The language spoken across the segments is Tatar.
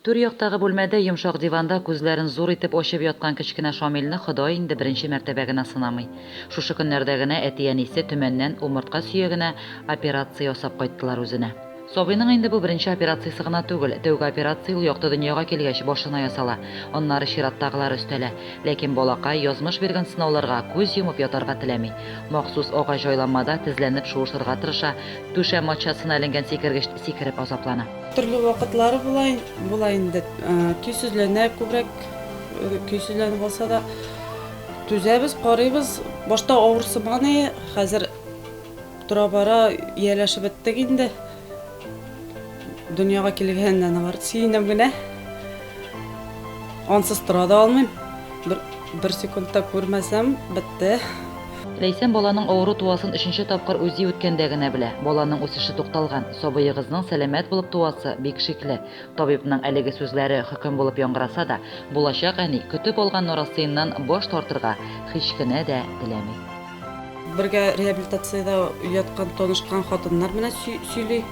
Түр яктагы бүлмәдә йомшак диванда күзләрен зур итеп ачып яткан кечкенә Шамилне Ходай инде беренче мәртәбә генә сынамый. Шушы көннәрдә генә әти-әнисе Төмәннән умыртка сөягенә операция ясап кайттылар үзенә. Сабыйның инде бу беренче операциясе гына түгел. Тәүге операция ул якты дөньяга килгәч, башына ясала. Аннары чираттагылары өстәлә. Ләкин балакай язмыш биргән сынауларга күз йомып ятарга теләми. Махсус агач җайланмада тезләнеп шуышырга тырыша, түшәм матчасына эленгән сикергеч сикереп азаплана. Төрле вакытлары була, була инде. Көйсезләнә күбрәк, көйсезләнеп алса да, түзәбез, карыйбыз. Башта авыр сыман иде, хәзер тора-бара ияләшеп беттек инде. Дөньяга килгәненә наоборот сөенәм генә. Ансыз тора да алмыйм. Бер, бер секунд та күрмәсәм, бетте. Ләйсән баланың авыру туасын өченче тапкыр УЗИ үткәндә генә белә. Баланың үсеше тукталган. Сабыегызның сәламәт булып туасы бик шикле. Табибның әлеге сүзләре хөкем булып яңгыраса да, булачак әни көтеп алган нарасыеннан баш тартырга һич кенә дә теләми. Бергә реабилитациядә яткан, танышкан хатыннар менә сөйли.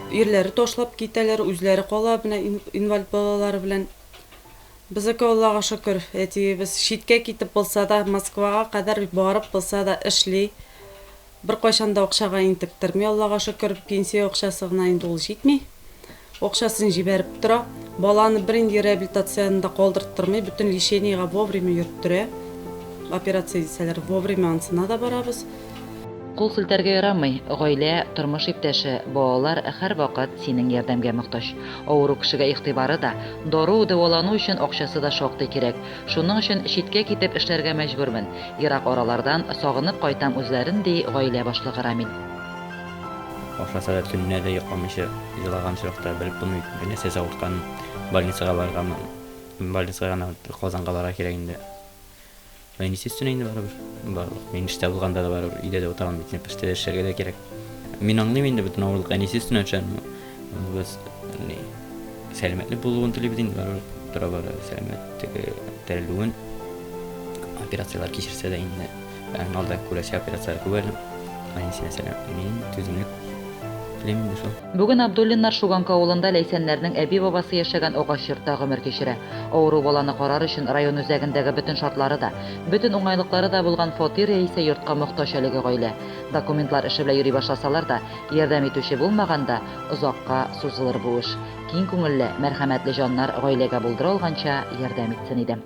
Ирләре ташлап китәләр, үзләре кала менә инвалид балалары белән. Безнеке, Аллага шөкер, әтиебез читкә китеп булса да, Москвага кадәр барып булса да эшли. Беркайчан да акчага интектерми, Аллага шөкер, пенсия акчасы гына инде ул җитми. Акчасын җибәреп тора. Баланы бернинди реабилитацияне дә калдырттырмый, бөтен лечениегә вовремя йөрттерә. Операция дисәләр, вовремя анысына да барабыз. Кул селтәргә ярамый, гаилә, тормыш иптәше, балалар һәрвакыт синең ярдәмгә мохтаҗ. Авыру кешегә игътибары да, дару, дәвалану өчен акчасы да шактый кирәк. Шуның өчен читкә китеп эшләргә мәҗбүрмен. Ерак аралардан сагынып кайтам үзләрен, ди гаилә башлыгы Рамил. Ашаса да төнлә дә йокламыйча елаган чакта белеп булмый бит инде нәрсәсе авыртканын. Больницага барыргамы, больницага гына Казанга барырга кирәк инде. Әнисе өстенә инде барыбер. Барыбер. Мин эштә булганда да барыбер өйдә дә утырам бит. Эштә дә эшләргә дә кирәк. Мин аңлыйм инде бөтен авырлык әнисе өстенә төшә. Без ни сәламәтлек булуын телибез инде барыбер. Тора-бара сәламәт теге терелүен операцияләр кичерсә дә инде. Алда күрәсе операцияләр күп әле. Әнисенә сәлам, мин түземлек телим инде шул. Бүген Абдуллиннар Шуганка авылында Ләйсәннәрнең әби-бабасы яшәгән агач йортта гомер кичерә. Авыру баланы карар өчен район үзәгендәге бөтен шартлары да, бөтен уңайлыклары да булган фатир яисә йортка мохтаҗ әлеге гаилә. Документлар эше белән йөри башласалар да, ярдәм итүче булмаганда, озакка сузылыр бу эш. Киң күңелле, мәрхәмәтле җаннар гаиләгә булдыра алганча ярдәм итсен иде.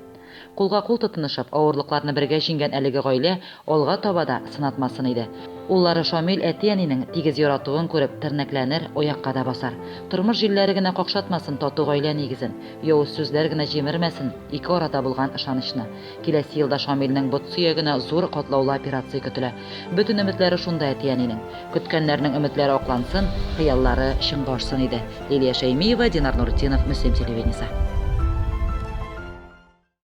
Кулга-кул тотынышып, авырлыкларны бергә җиңгән әлеге гаилә алга таба да сынатмасын иде. Уллары Шамил әти-әнинең тигез яратуын күреп, тернәкләнер, аякка да басар. Тормыш җилләре генә какшатмасын тату гаилә нигезен, явыз сүзләр генә җимермәсен ике арада булган ышанычны. Киләсе елда Шамилнең бот сөягенә зур катлаулы операция көтелә. Бөтен өметләре шунда әти-әнинең. Көткәннәрнең өметләре аклансын, хыяллары чынга ашсын иде. Лилия Шәймиева, Динар Нуртдинов, Мөслим телевидениесе.